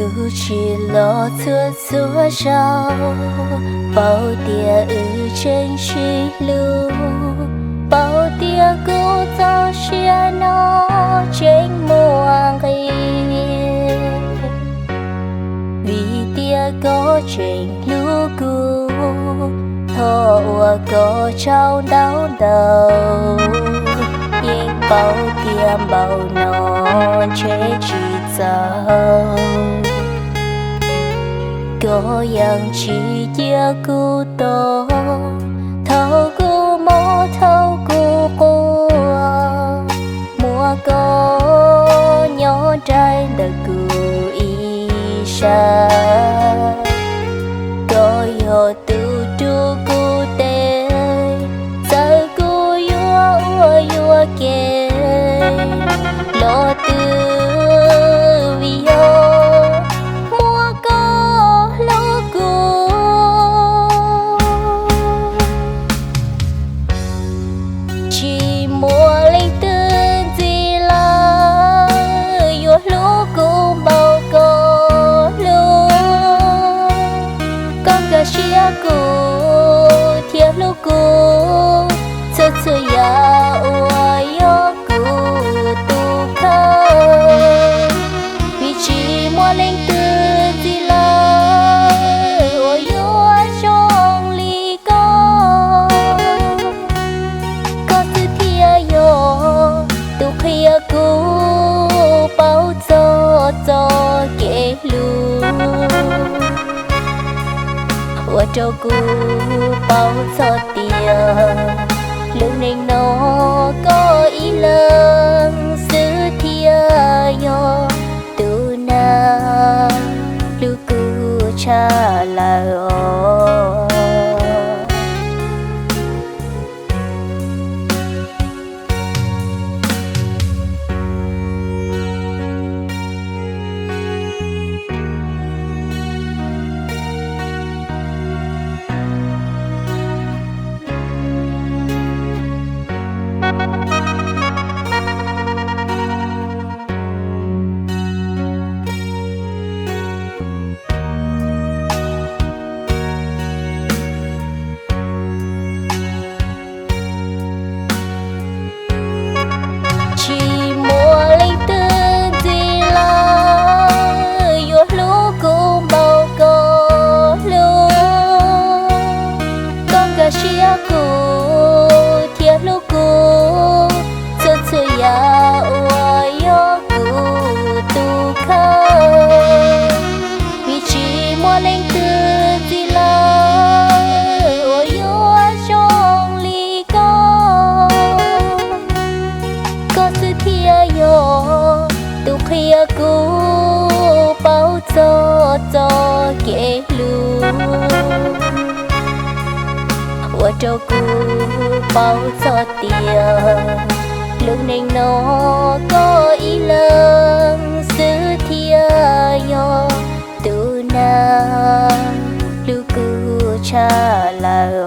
Wb tsis los txhua txhua zaus, paub tias wb tseem sib hlub, paub tias kuv txoj sia no tseem muaj nqis. Vim tias koj tseem hlub kuv, thaum uas koj tsaug ntau ntau, yeej paub tias npaum no ntshe tsis txaus. Koj yeej tsis cia kuv tau, thaum kuv mob thaum kuv quaj, muaj koj nyob nraim ntawm kuv ib sab. Koj yog tus rub kuv tes, txawm kuv yuav ua yuav kev los twb vim yog muaj koj hlub kuv. Tsis muaj leej twg ntxiv lawm yuav hlub kuv npaum koj hlub. Koj nkag siab kuv thiab hlub kuv txhua txhua yam uas yog kuv tus kheej. Vim tsis muaj leej twg ntxiv lawm uas yuav zoo li koj. Koj xwb thiaj yog tus qhia kuv paub txog txoj kev hlub, ua rau kuv paub txog tias lub neej no koj ib leeg xwb thiaj yog tus nab hlub kuv tshaj lawm os. Tsis muaj leej twg ntxiv lawm yuav hlub kuv npaum koj hlub. Koj nkag siab kuv thiab hlub kuv txhua txhua yam uas yog kuv tus kheej. Vim tsis muaj leej twg ntxiv lawm uas yuav zoo li koj. Koj xwb thiaj yog tus qhia kuv paub txog txoj kev hlub, ua rau kuv paub txog tias lub neej no koj ib leeg xwb thiaj yog tus nab hlub kuv tshaj lawm.